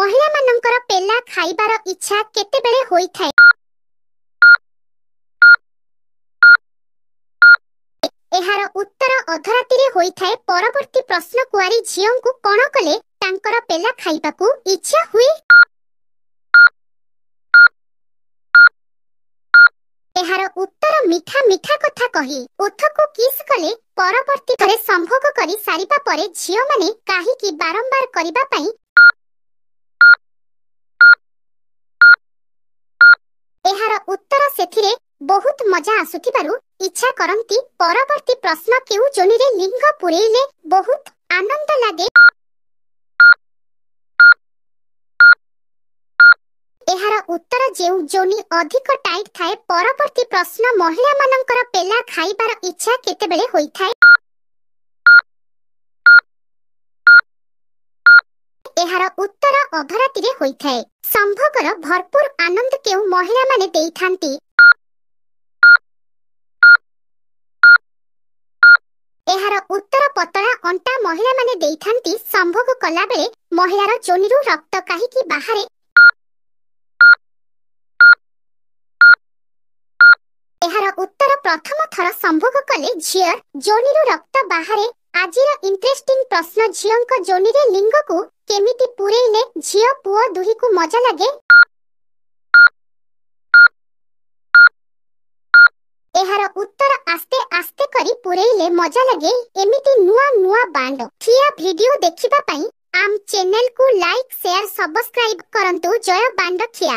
ମହିଳାମାନଙ୍କର ପେଲା ଖାଇବାର ଇଚ୍ଛା କେତେବେଳେ ହୋଇଥାଏ? ଏହାର ଉତ୍ତର ଅଧରାତିରେ ହୋଇଥାଏ। ପରବର୍ତ୍ତୀ ପ୍ରଶ୍ନ, କୁଆରୀ ଝିଅଙ୍କୁ କଣ କଲେ ତାଙ୍କର ପେଲା ଖାଇବାକୁ ଇଚ୍ଛା ହୁଏ? ଏହାର ଉତ୍ତର ମିଠା ମିଠା କଥା କହି ଓଠକୁ କିସ୍ କଲେ। ପରବର୍ତ୍ତୀ ଥରେ ସମ୍ଭୋଗ କରି ସାରିବା ପରେ ଝିଅମାନେ କାହିଁକି ବାରମ୍ବାର କରିବା ପାଇଁ? ଏହାର ଉତ୍ତର ସେଥିରେ ବହୁତ ମଜା ଆସୁଥିବାରୁ ଇଚ୍ଛା କରନ୍ତି। ପରବର୍ତ୍ତୀ ପ୍ରଶ୍ନ, କେଉଁ ଯୋନିରେ ଲିଙ୍ଗ ପୂରେଇଲେ ବହୁତ ଆନନ୍ଦ ଲାଗେ? ଏହାର ଉତ୍ତର ଯେଉଁ ଯୋନି ଅଧିକ ଟାଇଟ୍ ଥାଏ। ପରବର୍ତ୍ତୀ ପ୍ରଶ୍ନ, ମହିଳାମାନଙ୍କର ପେଲା ଖାଇବାର ଇଚ୍ଛା କେତେବେଳେ ହୋଇଥାଏ? ଏହାର ଉତ୍ତର ଅଧରାତିରେ ହୋଇଥାଏ। ସମ୍ଭୋଗର ଭରପୁର ଆନନ୍ଦ କେଉଁ ମହିଳାମାନେ ଦେଇଥାନ୍ତି? ଏହାର ଉତ୍ତର ପତଳା ଅଣ୍ଟା ମହିଳାମାନେ ଦେଇଥାନ୍ତି। ସମ୍ଭୋଗ କଲାବେଳେ ମହିଳାର ଯୋନିରୁ ରକ୍ତ କାହିଁକି ବାହାରେ? ଏହାର ଉତ୍ତର ପ୍ରଥମ ଥର ସମ୍ଭୋଗ କଲେ ଝିଅର ଯୋନିରୁ ରକ୍ତ ବାହାରେ। ଆଜିର ଇଣ୍ଟରେଷ୍ଟିଂ ପ୍ରଶ୍ନ, ଝିଅଙ୍କ ଯୋନିରେ ଲିଙ୍ଗକୁ କେମିତି ପୂରେଇଲେ ଝିଅ ପୁଅ ଦୁହିଁକୁ ମଜା ଲାଗେ? ଏହାର ଉତ୍ତର ଆସ୍ତେ ଆସ୍ତେ କରି ପୂରେଇଲେ ମଜା ଲାଗେ। ଏମିତି ନୂଆ ନୂଆ ବାଣ୍ଡ ଖିଆ ଭିଡିଓ ଦେଖିବା ପାଇଁ ଆମ ଚ୍ୟାନେଲକୁ ଲାଇକ୍, ସେୟାର, ସବସ୍କ୍ରାଇବ କରନ୍ତୁ। ଜୟ ବାଣ୍ଡ ଖିଆ।